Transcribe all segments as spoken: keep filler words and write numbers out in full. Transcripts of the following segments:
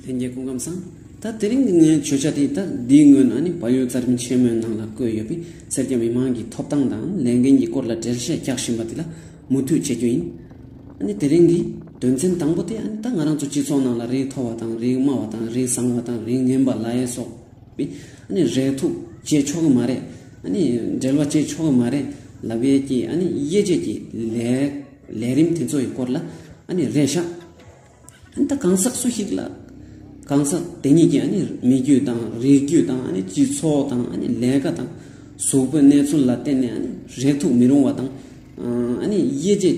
ལྷན་རྒྱས་སྐུ་ཁམས་བཟང་། ད་དེ་རིང་གི་ངའི་བརྗོད་བྱ་དེ་ད་འདིའི་སྔོན་ཨ་ནི་བལ་ཡུལ་རྩ་ཁྲིམས་ཆེན་མོའི་ནང་ལ་བཀོད་ཡོད་པའི་སེར་སྐྱ་མི་མང་གི་ཐོབ་ཐང་དང་ལས་འགན་གྱི་སྐོར་ལ་འགྲེལ་བཤད་རྒྱག་བཞིན་པ་དེ་ལ་མུ་མཐུད་བྱེད་རྒྱུ་ཡིན། ཨ་ནི་དེ་རིང་གི་དོན་ཚན་དང་པོ་དེ་ཨ་ནི་ད་ང་རང་ཚོ་སྤྱི་ཚོགས་ནང་ལ་རིགས་མཐོ་བ་དང་རིགས་དམའ་བ་དང་རིགས་བཟང་བ་དང་རིགས་ངན་པ་ལབ་ཡས་སོགས་པའི་ཨ་ནི་རེག་ཐུག་བྱེད་ཆོག་གི་མ་རེད། ཨ་ནི་འབྲེལ་བ་བྱེད་ཆོག་གི་མ་རེད་ལབ་ཡས་ཀྱི་ཨ་ནི་དབྱེ་འབྱེད་ཀྱི་ལས་ལས་རིམ་དེ་ཚོ་ཡི་སྐོར་ལ་ཨ་ནི་རེད་ཤག་ཨ་ནི་ད་གང་ཟག་སུ་ཞིག་ལ་གང་ཟག་དེ་ཉིད་ཀྱི་ཨ་ནི་མི་རྒྱུད་དང་རིགས་རྒྱུད་དང་ཨ་ནི་སྤྱི་ཚོགས་དང་ཨ་ནི་ལས་ཀ་དང་གཟུགས་པོའི་གནས་ཚུལ་ལ་བརྟེན་ནས་ཨ་ནི་རེག་ཐུག་མི་རུང་བ་དང་ཨ་ནི་དབྱེ་འབྱེད་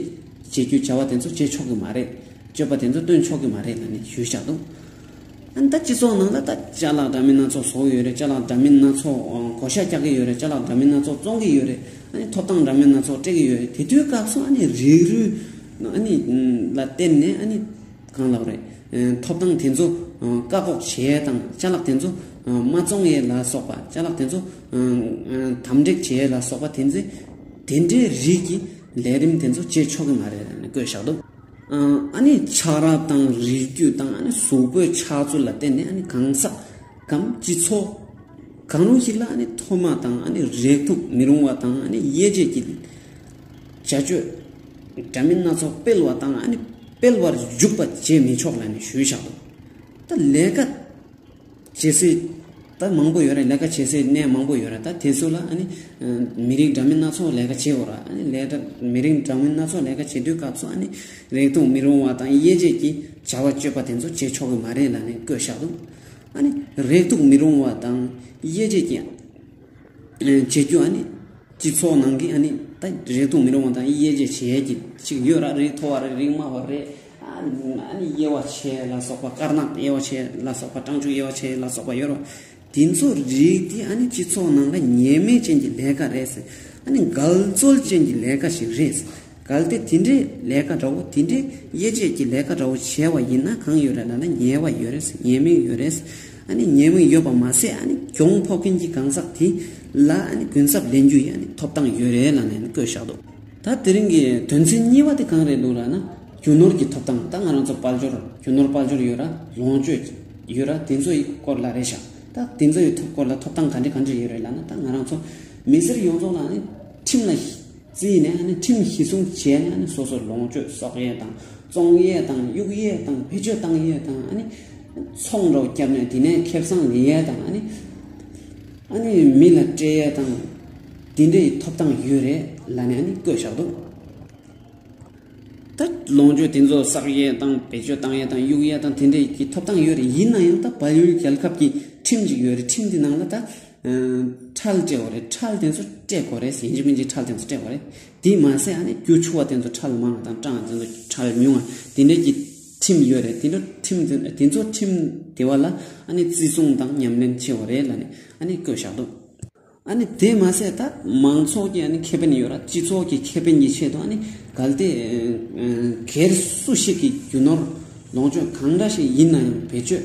བྱེད་རྒྱུ་བྱ་བ་དེ་ཚོ་བྱེད་ཆོག་གི་མ་རེད། སྤྱོད་པ་དེ་ཚོ་སྟོན་ཆོག་གི་མ་རེད་ལབ་ནས་ཞུས་བཞག་འདུག་ཨ་ནི་ད་སྤྱི་ཚོགས་ནང་ལ་ད་ཅ་ལག་འདྲ་མིན་སྣ་ཚོགས་བཟོ་གི་ཡོད་རེད། ཅ་ལག་འདྲ་མིན་སྣ་ཚོགས་གོ་ཤ་རྒྱག་གི་ཡོད་རེད། ཅ་ལག་འདྲ་མིན་སྣ་ཚོགས་བཙོང་གི་ཡོད་རེད། ཨ་ནི་ཐོབ་ཐང་འདྲ་མིན་སྣ་ཚོགས་སྤྲད་ཀྱི་ཡོད་རེད། དེ་དུས་སྐབས་སུ་ཨ་ནི་རིགས་རུས་ཨ་ནི་ལ་བརྟེན་ནས་ཨ་ནི་གང་ལབ་རེད། ཐོབ་ཐང་དེ་ཚོ་བཀག་འགོག་བྱེད་ཡས་དང་ཅ་ལག་དེ་ཚོ་མ་བཙོང་ཡས་ལ་སོགས་པ། ཅ་ལག་དེ་ཚོ་དམ་དྲག་བྱེད་ཡས་ལ་སོགས་པ་དེ་ཚོ་དེ་འདྲའི་རིགས་ཀྱི་ལས་རིམ་དེ་ཚོ་བྱེད་ཆོག་གི་མ་རེད་ལབ་ནས་བཀོད་བཞག་འདུག་ཨ་ནི་ཆགས་རབས་དང་རིགས་རྒྱུད་དང་ཨ་ནི་གཟུགས་པོའི་ཆགས་ཚུལ་ལ་བརྟེན་ནས་ཨ་ནི་གང་ཟག་གམ་སྤྱི་ཚོགས་གང་རུང་ཞིག་ལ་ཨ་ནི་མཐོ་དམའ་དང་ཨ་ནི་རེག་ཐུག་མི་རུང་བ་དང་ཨ་ནི་དབྱེ་འབྱེད་ཀྱི་བྱ་སྤྱོད་འདྲ་མིན་སྣ་ཚོགས་སྤེལ་བ་དང་ཨ་ནི་སྤེལ་བར་འཇུག་པ་བྱེད་མི་ཆོག་ལབ་ནས་ཞུས་བཞག་འདུག་ད་ལས་ཀ་བྱེད་སའི་ད་མང་པོ་ཡོད་རེད། ལས་ཀ་བྱེད་སའི་གནས་མང་པོ་ཡོད་རེད། ད་དེ་ཚོ་ལ་ཨ་ནི་མི་རིགས་འདྲ་མིན་སྣ་ཚོགས་ལས་ཀ་བྱེད་འོ་ར། ཨ་ནི་ལས་ཀ་མི་རིགས་འདྲ་མིན་སྣ་ཚོགས་ལས་ཀ་བྱེད་དུས་སྐབས་སུ་ཨ་ནི་རེག་ཐུག་མི་རུང་བ་དང་དབྱེ་འབྱེད་ཀྱི་བྱ་བ་སྤྱོད་པ་དེ་ཚོ་བྱེད་ཆོག་གི་མ་རེད་ལབ་ནས་བཀོད་བཞག་འདུག་ཨ་ནི་རེག་ཐུག་མི་རུང་བ་དང་དབྱེ་འབྱེད་ཀྱི་བྱེད་རྒྱུ་ཨ་ནི་སྤྱི་ཚོགས་ནང་གི་ཨ་ནི་ད་རེག་ཐུག་མི་རུང་བ་དང་དབྱེ་འབྱེད་བྱེད་ཀྱི་ཅིག་ཡོད་ར། རིགས་མཐོ་བ་རེད། རིགས་དམའ་བ་རེད། ཨ་ནི་དབྱེ་བ་ཕྱེ་ལ་སོགས་པ། དཀར་ནག་དབྱེ་བ་ཕྱེ་ལ་སོགས་པ། སྤྲང་ཕྱུག་དབྱེ་བ་ཕྱེ་ལ་སོགས་པ་ཡོད་ར། དེ་ཚོ་རིགས་དེ་ཨ་ནི་སྤྱི་ཚོགས་ནང་ལ་ཉེས་དམིགས་ཅན་གྱི་ལས་ཀ་རེད་ཟེར། ཨ་ནི་འགལ་འཛོལ་ཅན་གྱི་ལས་ཀ་ཞིག་རེད་ཟེར། གལ་ཏེ་དེ་འདྲའི་ལས་ཀ་འདྲ་བོ་དེ་འདྲའི་དབྱེ་འབྱེད་ཀྱི་ལས་ཀ་འདྲ་བོ་བྱས་པ་ཡིན་ན་གང་ཡོད་རེད་ལབ་ན་ཉེས་པ་ཡོད་རེད་ཟེར། ཉེས་དམིགས་ཡོད་རེད་ཟེར། ཨ་ནི་ཉེས་དམིགས་ཡོད་པ་མ་ཟད་ཨ་ནི་གྱོང་ཕོག་མཁན་གྱི་གང་ཟག་དེ་ལ་ཨ་ནི་གུན་གསབ་ལེན་རྒྱུ་ཡི་ཨ་ནི་ཐོབ་ཐང་ཡོད་རེད་ལབ་ནས་ཨ་ནི་བཀོད་བཞག་འདུག་ད་དེ་རིང་གི་དོན་ཚན་གཉིས་པ་དེ་གང་རེད་འདུག་ལབ་ན། རྒྱུ་ནོར་གྱི་ཐོབ་ཐང་། ད་ང་རང་ཚོ་དཔལ་འབྱོར་རྒྱུ་ནོར་དཔལ་འབྱོར་ཡོད་ར། ལོངས་སྤྱོད་ཡོད་ར། དེ་ཚོ་ཡི་སྐོར་ལ་རེད་ཤག་ད་དེ་ཚོ་ཡི་ཐོབ་སྐོར་ལ་ཐོབ་ཐང་ག་འདྲ་ག་འདྲ་ཡོད་རེད་ལབ་ན། ད་ང་རང་ཚོ་མི་སེར་ཡོངས་རྫོགས་ལ་ཨ་ནི་ཁྲིམས་ལ་བརྩིས་ནས་ཨ་ནི་ཁྲིམས་གཞི་བཟུང་བྱས་ནས་ཨ་ནི་སོ་སོའི་ལོངས་སྤྱོད་གསོག་ཡས་དང་བཙོང་ཡས་དང་གཡུག་ཡས་དང་བེད་སྤྱོད་བཏང་ཡས་དང་ཨ་ནི་ཚོང་འདྲ་བོ་བརྒྱབ་ནས་དེ་ནས་ཁེ་བཟང་ལེན་ཡས་དང་ཨ་ནི་ཨ་ནི་མི་ལ་སྤྲད་ཡས་དང་དེ་འདྲའི་ཐོབ་ཐང་ཡོད་རེད་ལབ་ནས་ཨ་ནི་བཀོད་བཞག་འདུག་ད་ལོངས་སྤྱོད་དེ་ཚོ་བསག་ཡས་དང་བེད་སྤྱོད་བཏང་ཡས་དང་གཡུག་ཡས་དང་དེ་འདྲའི་གི་ཐོབ་ཐང་ཡོད་རེད། ཡིན་ན་ཡང་ད་བལ་ཡུལ་རྒྱལ་ཁབ་ཀྱི་ཁྲིམས་ཅིག་ཡོད་རེད། ཁྲིམས་དེ་ནང་ལ་ད་ཁྲལ་སྤྲད་དགོས་རེད། ཁྲལ་དེ་ཚོ་སྤྲད་དགོས་རེད། ཡིན་གཅིག་མིན་གཅིག་ཁྲལ་དེ་ཚོ་སྤྲད་དགོས་རེད། དེ་མ་ཟད་ཨ་ནི་རྒྱུ་ཆུ་བ་དེ་ཚོ་ཁྲལ་མང་དང་སྤྲང་དེ་ཚོ་ཁྲལ་ཉུང་ང་དེ་འདྲའི་གི་ཁྲིམས་ཡོད་རེད། དེ་འདྲ་ཁྲིམས་དེ་དེ་ཚོ་ཁྲིམས་དེ་བ་ལ་ཨ་ནི་བརྩི་སྲུང་དང་ཉམས་ལེན་བྱེད་དགོས་རེད་ལབ་ནས་ཨ་ནི་བཀོད་བཞག་འདུག་ཨ་ནི་དེ་མ་ཟད་ད་མང་ཚོགས་ཀྱི་ཨ་ནི་ཁེ་ཕན་ཡོད་ར། སྤྱི་ཚོགས་ཀྱི་ཁེ་ཕན་གྱི་ཆེད་དུ་ཨ་ནི་གལ་ཏེ་ཨ་སྒེར་སུ་ཞིག་གི་རྒྱུ་ནོར་ལོངས་སྤྱོད་གང་འདྲ་ཞིག་ཡིན་ན་ཡང་བེད་སྤྱོད་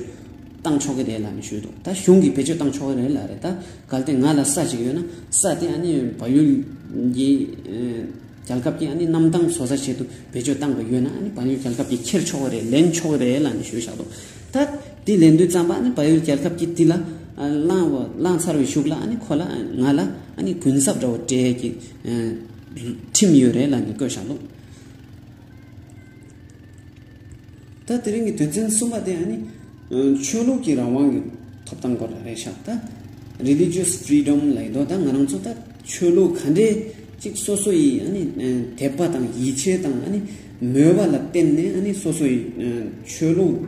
བཏང་ཆོག་གི་རེད་ལབ་ནས་ཞུས་འདུག་ད་གཞུང་གིས་བེད་སྤྱོད་བཏང་ཆོག་གི་རེད་ལབ་རེད། ད་གལ་ཏེ་ང་ལ་ས་ཅིག་ཡོད་ན་ས་དེ་ཨ་ནི་བལ་ཡུལ་གྱི་ཨ་རྒྱལ་ཁབ་ཀྱི་ཨ་ནི་གནམ་ཐང་བཟོ་ས་ཆེད་དུ་བེད་སྤྱོད་བཏང་དགོས་ཡོད་ན་ཨ་ནི་བལ་ཡུལ་རྒྱལ་ཁབ་ཀྱིས་འཁྱེར་ཆོག་གི་རེད། ལེན་ཆོག་གི་རེད་ལབ་ནས་ཞུས་བཞག་འདུག་ད་དེ་ལེན་དུས་ཙམ་པ་ཨ་ནི་བལ་ཡུལ་རྒྱལ་ཁབ་ཀྱིས་དེ་ལ་ཨ་བླངས་བ་བླངས་ཚར་བའི་གཞུག་ལ་ཨ་ནི་ཁོ་ལ་ང་ལ་ཨ་ནི་གུན་གསབ་འདྲ་བོ་སྤྲད་ཀྱི་ཨ་ཁྲིམས་ཡོད་རེད་ལབ་ནས་བཀོད་བཞག་འདུག་ད་དེ་རིང་གི་དོན་ཚན་གསུམ་པ་དེ་ཨ་ནི་ཆོས་ལུགས་ཀྱི་རང་དབང་གི་ཐོབ་ཐང་སྐོར་ལ་རེད་ཤག་ད་religious freedom ལབ་ཡོད་དོ། ད་ང་རང་ཚོ་ད་ཆོས་ལུགས་ག་འདྲས་ཅིག་སོ་སོ་ཡི་ཨ་ནི་དད་པ་དང་ཡིད་ཆེས་དང་ཨ་ནི་མོས་པ་ལ་བརྟེན་ནས་ཨ་ནི་སོ་སོ་ཡི་ཆོས་ལུགས་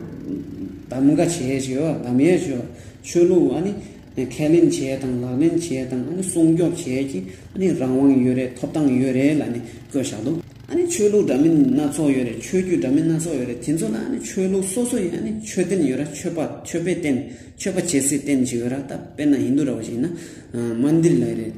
གདམ་ག་བྱེད་ཡས་ཡོད། གདམ་ཡས་ཡོད། ཆོས་ལུགས་ཨ་ནི་ཁས་ལེན་བྱེད་ཡས་དང་ལག་ལེན་བྱེད་ཡས་དང་ཨ་ནི་སྲུང་སྐྱོབ་བྱེད་ཡས་ཀྱི་ཨ་ནི་རང་དབང་ཡོད་རེད། ཐོབ་ཐང་ཡོད་རེད་ལབ་ནས་བཀོད་བཞག་འདུག་ཨ་ནི་ཆོས་ལུགས་འདྲ་མིན་སྣ་ཚོགས་ཡོད་རེད། ཆོས་བརྒྱུད་འདྲ་མིན་སྣ་ཚོགས་ཡོད་རེད། དེ་ཚོ་ལ་ཨ་ནི་ཆོས་ལུགས་སོ་སོ་ཡི་ཨ་ནི་མཆོད་རྟེན་ཡོད་ར། མཆོད་པ་མཆོད་པའི་རྟེན་མཆོད་པ་བྱེད་སའི་རྟེན་ཞིག་ཡོད་ར། ད་དཔེར་ན་ཧིན་དུ་འདྲ་བོ་ཞིག་ཡིན་ན་མན་དིར་ལབ་ཡས་རེད།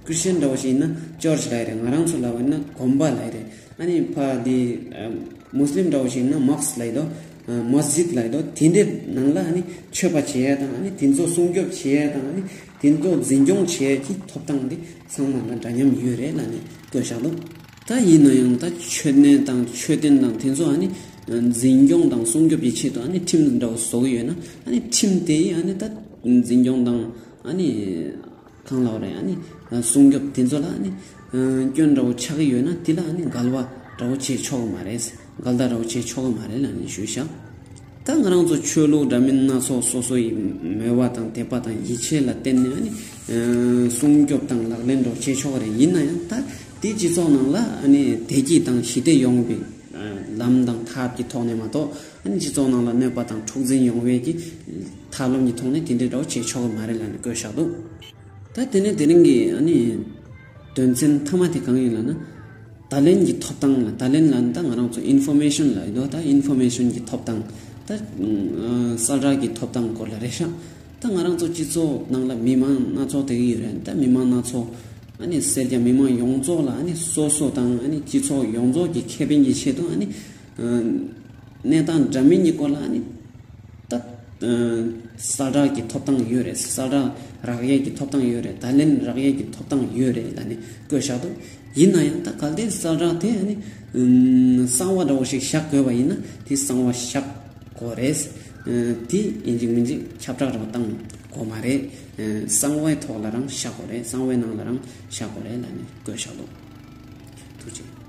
ཁྲི་སི་ཅན་འདྲ་བོ་ཞིག་ཡིན་ན་ཅར་ཆི་ལབ་ཡས་རེད། ང་རང་ཚོ་ལབ་པ་ཡིན་ན་དགོན་པ་ལབ་ཡས་རེད། ཨ་ནི་ཕ་དེ་ཨ་མུས་ལིམ་འདྲ་བོ་ཞིག་ཡིན་ན་མོགས་ལབ་ཡས་དོ། ཨ་མས་ཇིད་ལབ་ཡས་དོ། དེ་འདྲའི་ནང་ལ་ཨ་ནི་མཆོད་པ་བྱེད་ཡས་དང་ཨ་ནི་དེ་ཚོ་སྲུང་སྐྱོབ་བྱེད་ཡས་དང་ཨ་ནི་དེ་ཚོ་འཛིན་སྐྱོང་བྱེད་ཡས་ཀྱི་ཐོབ་ཐང་དེ་ཚང་མ་ལ་འདྲ་མཉམ་ཡོད་རེད་ལབ་ནས་བཀོད་བཞག་འདུག་ད་ཡིན་ན་ཡང་ད་མཆོད་གནས་དང་མཆོད་རྟེན་དང་དེ་ཚོ་ཨ་ནི་ འཛིན་སྐྱོང་དང་སྲུང་སྐྱོབ་ཀྱི་ཆེད་དུ་ཨ་ནི་ཁྲིམས་འདྲ་བོ་བཟོ་གི་ཡོད་ན། ཨ་ནི་ཁྲིམས་དེ་ཡིས་ཨ་ནི་ད་འཛིན་སྐྱོང་དང་ཨ་ནི་གང་ལབ་རེད། ཨ་ནི་སྲུང་སྐྱོབ་དེ་ཚོ་ལ་ཨ་ནི་སྐྱོན་འདྲ་བོ་ཆགས་ཀྱི་ཡོད་ན། དེ་ལ་ཨ་ནི་འགལ་བ་འདྲ་བོ་བྱེད་ཆོག་གི་མ་རེད། འགལ་ཟླ་འདྲ་བོ་བྱེད་ཆོག་གི་མ་རེད་ལབ་ནས་ཞུས་ཤག་ད་ང་རང་ཚོ་ཆོས་ལུགས་འདྲ་མིན་སྣ་ཚོགས་སོ་སོ་ཡི་མོས་པ་དང་དད་པ་དང་ཡིད་ཆེས་ལ་བརྟེན་ནས་ཨ་ནི་སྲུང་སྐྱོབ་དང་ལག་ལེན་འདྲ་བོ་བྱེད་ཆོག་གི་རེད། ཡིན་ན་ཡང་ད་དེ་སྤྱི་ཚོགས་ནང་ལ་ཨ་ནི་བདེ་སྐྱིད་དང་ཞི་བདེ་ཡོང་བའི་ལམ་དང་ཐབས་ཀྱི་ཐོག་ནས་མ་གཏོགས། ཨ་ནི་སྤྱི་ཚོགས་ནང་ལ་གནོད་པ་དང་འཁྲུག་འཛིང་ཡོང་བའི་གི་ཐབས་ལམ་གྱི་ཐོག་ནས་དེ་འདྲའི་འདྲ་བོ་བྱེད་ཆོག་གི་མ་རེད་ལབ་ནས་བཀོད་བཞག་འདུག་ད་དེ་ནས་དེ་རིང་གི་ཨ་ནི་དོན་ཚན་མཐའ་མ་དེ་གང་ཡིན་ལབ་ན། བརྡ་ལན་གྱི་ཐོབ་ཐང་ལ། བརྡ་ལན་ལབ་ན་ད་ང་རང་ཚོ་ཨིན་ཕོར་མེ་ཤོན་ལབ་ཡོད་དོ། ད་ཨིན་ཕོར་མེ་ཤོན་གྱི་ཐོབ་ཐང་། ད་གསལ་བསྒྲགས་ཀྱི་ཐོབ་ཐང་སྐོར་ལ་རེད་ཤག་ད་ང་རང་ཚོ་སྤྱི་ཚོགས་ནང་ལ་མི་མང་སྣ་ཚོགས་དེ་གི་ཡོད་རེད། ད་མི་མང་སྣ་ཚོགས་ཨ་ནི་སེར་སྐྱ་མི་མང་ཡོངས་རྫོགས་ལ་ཨ་ནི་སོ་སོ་དང་ཨ་ནི་སྤྱི་ཚོགས་ཡོངས་རྫོགས་ཀྱི་ཁེ་ཕན་གྱི་ཆེད་དུ་ཨ་ནི་གནས་སྟངས་འདྲ་མིན་གྱི་སྐོར་ལ་ཨ་ནི་ད་གསལ་བསྒྲགས་ཀྱི་ཐོབ་ཐང་ཡོད་རེད། གསལ་བསྒྲགས་རག་ཡས་ཀྱི་ཐོབ་ཐང་ཡོད་རེད། བརྡ་ལན་རག་ཡས་ཀྱི་ཐོབ་ཐང་ཡོད་རེད་ལབ་ནས་བཀོད་བཞག་འདུག་ཡིན་ན་ཡང་ད་གལ་ཏེ་གསལ་བསྒྲགས་དེ་ཨ་ནི་གསང་བ་འདྲ་བོ་ཞིག་བཞག་དགོས་པ་ཡིན་ན། དེ་གསང་བ་བཞག་དགོས་རེད། དེ་ཡིན་གཅིག་མིན་གཅིག་ཁྱབ་བསྒྲགས་རེ་བ་བཏང་དགོས་མ་རེད། གསང་བའི་ཐོག་ལ་རང་བཞག་དགོས་རེད། གསང་བའི་ནང་ལ་རང་བཞག་དགོས་རེད་ལབ་ནས་བཀོད་བཞག་འདུག་ཐུགས་རྗེ།